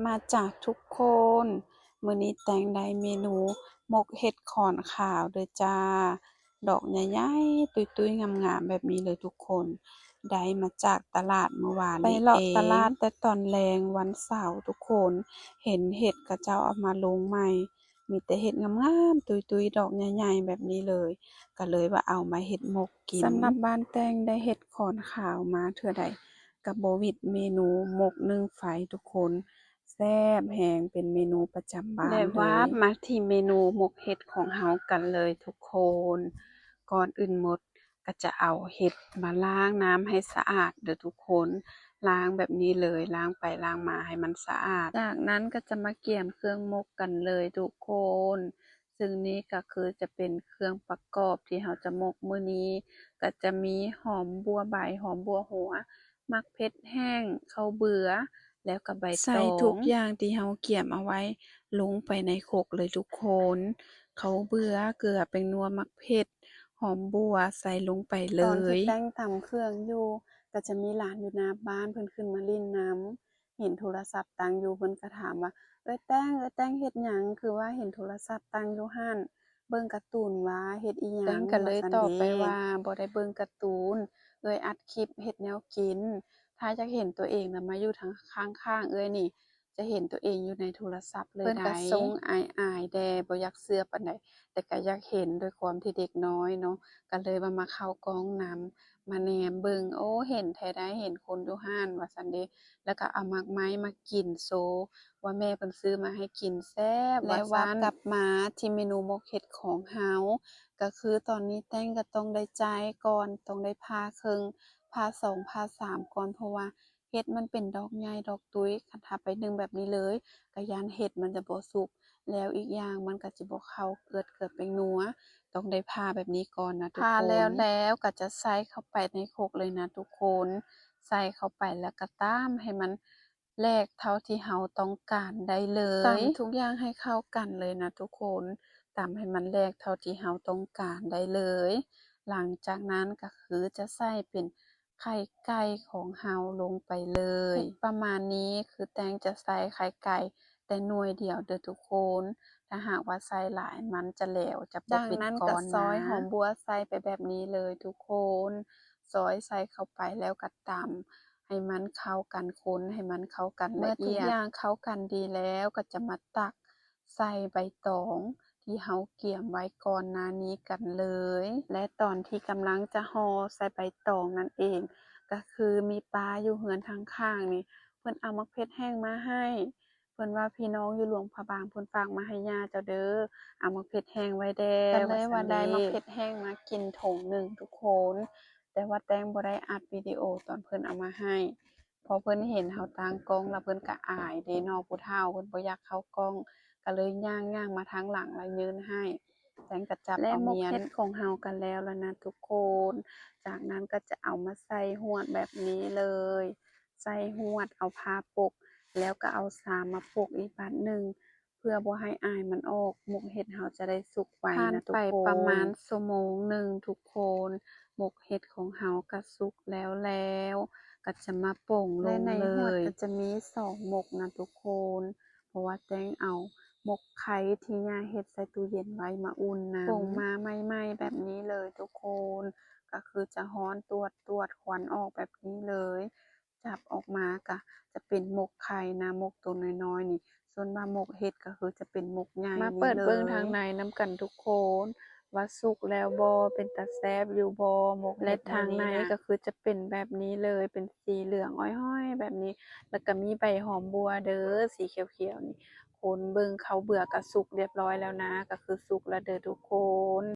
ມາຈ້າທຸກຄົນ, ມື້ນີ້ແຕງໄດ້ເມນູໝົກເຫັດຂອນຂາວເດີຈ້າ. ດອກໃຫຍ່ໆ ຕຸ້ຍໆ ງາມໆ ແບບນີ້ເລີຍທຸກຄົນ. ໄດ້ມາຈາກຕະຫຼາດມື້ວານນີ້ເອງ. ໄປເລາະຕະຫຼາດແຕ່ຕອນແລງວັນເສົາທຸກຄົນ, ເຫັນເຫັດເຂົາເຈົ້າເອົາມາລົງໃໝ່, ມີແຕ່ເຫັດງາມໆ ຕຸ້ຍໆ ດອກໃຫຍ່ໆ ແບບນີ້ເລີຍ, ກໍເລີຍວ່າເອົາມາເຮັດໝົກກິນ. ສຳລັບບ້ານແຕງໄດ້ເຫັດຂອນຂາວມາເທື່ອໃດ ກໍບໍ່ຫວິດເມນູໝົກໜຶ້ງໄຟທຸກຄົນ, ແຊບແຮງ ເປັນເມນູປະຈຳບ້ານເລີຍ. ແລະ ວາບມາທີ່ເມນູໝົກເຫັດຂອງເຮົາກັນເລີຍທຸກຄົນ. ກ່ອນອື່ນໝົດກໍຈະເອົາເຫັດມາລ້າງນ້ຳໃຫ້ສະອາດເດີທຸກຄົນ, ລ້າງແບບນີ້ເລີຍ, ລ້າງໄປລ້າງມາໃຫ້ມັນສະອາດ. ຈາກນັ້ນກໍຈະມາກຽມເຄື່ອງໝົກກັນເລີຍທຸກຄົນ. ຊຶ່ງນີ້ກໍຄືຈະເປັນເຄື່ອງປະກອບທີ່ເຮົາຈະໝົກມື້ນີ້, ກໍຈະມີຫອມບົ່ວໃບ, ຫອມບົ່ວຫົວ, ໝາກເຜັດແຫ້ງ, ເຂົ້າເບືອ, ແລ້ວກໍໃບຕອງ. ໃສ່ທຸກຢ່າງທີ່ເຮົາກຽມເອົາໄວ້ລົງໄປໃນຄົກເລີຍທຸກຄົນ. ເຂົ້າເບືອ, ເກືອ, ແປ້ງນົວ, ໝາກເຜັດ, ຫອມບົ່ວ ໃສ່ລົງໄປເລີຍ. ຕອນທີ່ແຕງຕຳເຄື່ອງຢູ່ ກໍຈະມີຫຼານຢູ່ໜ້າບ້ານເພິ່ນຂຶ້ນມາຫຼິ້ນນຳ. ເຫັນໂທລະສັບຕັ້ງຢູ່ ເພິ່ນກໍຖາມວ່າ ເອື້ອຍແຕງ, ເອື້ອຍແຕງເຮັດຫຍັງ? ຄືວ່າເຫັນໂທລະສັບຕັ້ງຢູ່ຫັ້ນ, ເບິ່ງກາຕູນຫວາ? ເຮັດອີ່ຫຍັງ? ແຕງກໍເລີຍຕອບໄປວ່າ ບໍ່ໄດ້ເບິ່ງກາຕູນ, ເອື້ອຍອັດຄລິບເຮັດແນວກິນ. ຖ້າຢາກເຫັນຕົວເອງນະ ມາຢູ່ທາງຂ້າງໆ ເອື້ອຍນີ້, ຈະເຫັນຕົວເອງຢູ່ໃນໂທລະສັບເລີຍ. ເພິ່ນກໍຊົງອາຍໆແດ່, ບໍ່ຢາກເຊື່ອປານໃດ, ແຕ່ກໍຢາກເຫັນ ດ້ວຍຄວາມທີ່ເດັກນ້ອຍເນາະ, ກໍເລີຍວ່າມາເຂົ້າກ້ອງນຳ. ມາແນມເບິ່ງ, ໂອ້ ເຫັນແທ້ໄດ໋, ເຫັນຄົນຢູ່ຫັ້ນ ວ່າຊັ້ນເດ. ແລ້ວກໍເອົາໝາກໄມ້ມາກິນໂຊ ວ່າແມ່ເພິ່ນຊື້ມາໃຫ້ກິນແຊບ ແລ້ວວ່າກັບມາທີ່ເມນູໝົກເຫັດຂອງເຮົາ, ກໍຄືຕອນນີ້ແຕງກໍຕ້ອງໄດ້ຈ່າຍກ່ອນ, ຕ້ອງໄດ້ຜ່າເຄິ່ງ, ຜ່າສອງ, ຜ່າສາມກ່ອນ, ເພາະວ່າເຫັດມັນເປັນດອກໃຫຍ່ດອກຕຸ້ຍ, ຄັນຖ້າໄປໜຶ້ງແບບນີ້ເລີຍ ກໍຢ້ານເຫັດມັນຈະບໍ່ສຸກ. ແລ້ວອີກຢ່າງມັນກໍຈະບໍ່ເຂົ້າເກືອດ ເກືອດແປ້ງນົວ, ຕ້ອງໄດ້ຜ່າແບບນີ້ກ່ອນນະທຸກຄົນ. ຜ່າແລ້ວແລ້ວກໍຈະໃສ່ເຂົ້າໄປໃນຄົກເລີຍນະທຸກຄົນ, ໃສ່ເຂົ້າໄປແລ້ວກໍຕຳໃຫ້ມັນແຫຼກເທົ່າທີ່ເຮົາຕ້ອງການໄດ້ເລີຍ. ຕຳທຸກຢ່າງໃຫ້ເຂົ້າກັນເລີຍນະທຸກຄົນ, ຕຳໃຫ້ມັນແຫຼກເທົ່າທີ່ເຮົາຕ້ອງການໄດ້ເລີຍ. ຫຼັງຈາກນັ້ນກໍຄືຈະໃສ່ເປັນ ໄຂ່ໄກ່ຂອງເຮົາລົງໄປເລີຍ. ປະມານນີ້ ຄືແຕງຈະໃສ່ໄຂ່ໄກ່ແຕ່ໜ່ວຍດຽວເດີທຸກຄົນ, ຖ້າຫາກວ່າໃສ່ຫຼາຍມັນຈະແຫຼວ, ຈະບໍ່ເປັນກ້ອນນະ. ຈາກນັ້ນກໍຊອຍຫອມບົ່ວໃສ່ໄປແບບນີ້ເລີຍທຸກຄົນ, ຊອຍໃສ່ເຂົ້າໄປແລ້ວກໍຕຳໃຫ້ມັນເຂົ້າກັນ, ຄົນໃຫ້ມັນເຂົ້າກັນລະອຽດ. ເມື່ອທຸກຢ່າງເຂົ້າກັນດີແລ້ວ ກໍຈະມາຕັກ ໃສ່ໃບຕອງທີ່ເຮົາກຽມໄວ້ກ່ອນໜ້ານີ້ກັນເລີຍ. ແລະ ຕອນທີ່ກຳລັງຈະຫໍ່ໃສ່ໃບຕອງນັ້ນເອງ, ກໍຄືມີປ້າຢູ່ເຮືອນທາງຂ້າງນີ້ ເພິ່ນເອົາໝາກເຜັດແຫ້ງມາໃຫ້, ເພິ່ນວ່າພີ່ນ້ອງຢູ່ຫຼວງພະບາງເພິ່ນຝາກມາໃຫ້ຍ່າເຈົ້າເດີ, ເອົາໝາກເຜັດແຫ້ງໄວ້ແດ່ ກໍເລີຍວ່າໄດ້ໝາກເຜັດແຫ້ງມາກິນຖົງໜຶ່ງທຸກຄົນ. ແຕ່ວ່າແຕງບໍ່ໄດ້ອັດວິດີໂອຕອນເພິ່ນເອົາມາໃຫ້ ເພາະເພິ່ນເຫັນເຮົາຕັ້ງກ້ອງແລ້ວເພິ່ນກະອາຍເດ້ເນາະ, ຜູ້ເຖົ້າເພິ່ນບໍ່ຢາກເຂົ້າກ້ອງ, ກະເລີຍຍ່າງໆມາທາງຫຼັງແລ້ວຍື່ນໃຫ້. ແຕງກະຈັບເອົາມຽນ. ແລະ ໝົກເຫັດຂອງເຮົາກະແລ້ວແລ້ວນະທຸກຄົນ. ຈາກນັ້ນກະຈະເອົາມາໃສ່ຫວດແບບນີ້ເລີຍ, ໃສ່ຫວດ ເອົາຜ້າປົກ ແລ້ວກະເອົາສາມມາປົກອີກບາດໜຶ່ງ ເພື່ອບໍ່ໃຫ້ອາຍມັນອອກ, ໝົກເຫັດເຮົາຈະໄດ້ສຸກໄວນະທຸກຄົນ. ຜ່ານໄປປະມານຊົ່ວໂມງໜຶ່ງທຸກຄົນ, ໝົກເຫັດຂອງເຮົາກະສຸກແລ້ວແລ້ວ, ກະຈະມາປົ່ງລົງເລີຍ. ແລະ ໃນຫວດກະຈະມີສອງໝົກນະທຸກຄົນ, ເພາະວ່າແຕງເອົາໝົກໄຂ່ທີ່ຍ່າເຮັດໃສ່ຕູ້ເຢັນໄວ້ມາອຸ່ນນຳ. ປົ່ງມາໃໝ່ໆແບບນີ້ເລີຍທຸກຄົນ, ກະຄືຈະຮ້ອນຕວດໆ ຄວັນອອກແບບນີ້ເລີຍ. ຈັບອອກມາກະຈະເປັນໝົກໄຂ່ນະ, ໝົກໂຕນ້ອຍໆນີ້, ສ່ວນວ່າໝົກເຫັດກະຄືຈະເປັນໝົກໃຫຍ່ນີ້ເລີຍ. ມາເປີດເບິ່ງທາງໃນນຳກັນທຸກຄົນ ວ່າສຸກແລ້ວບໍ່, ເປັນຕາແຊບຢູ່ບໍ່ ໝົກເຫັດ. ແລະ ທາງໃນກະຄືຈະເປັນແບບນີ້ເລີຍ, ເປັນສີເຫຼືອງອ້ອຍໆແບບນີ້, ແລ້ວກະມີໃບຫອມບົ່ວເດີ ສີຂຽວໆນີ້. ຄົນເບິ່ງ ເຂົ້າເບືອກະສຸກລຽບຮ້ອຍແລ້ວນະ, ກະຄືສຸກແລ້ວເດີທຸກຄົນ.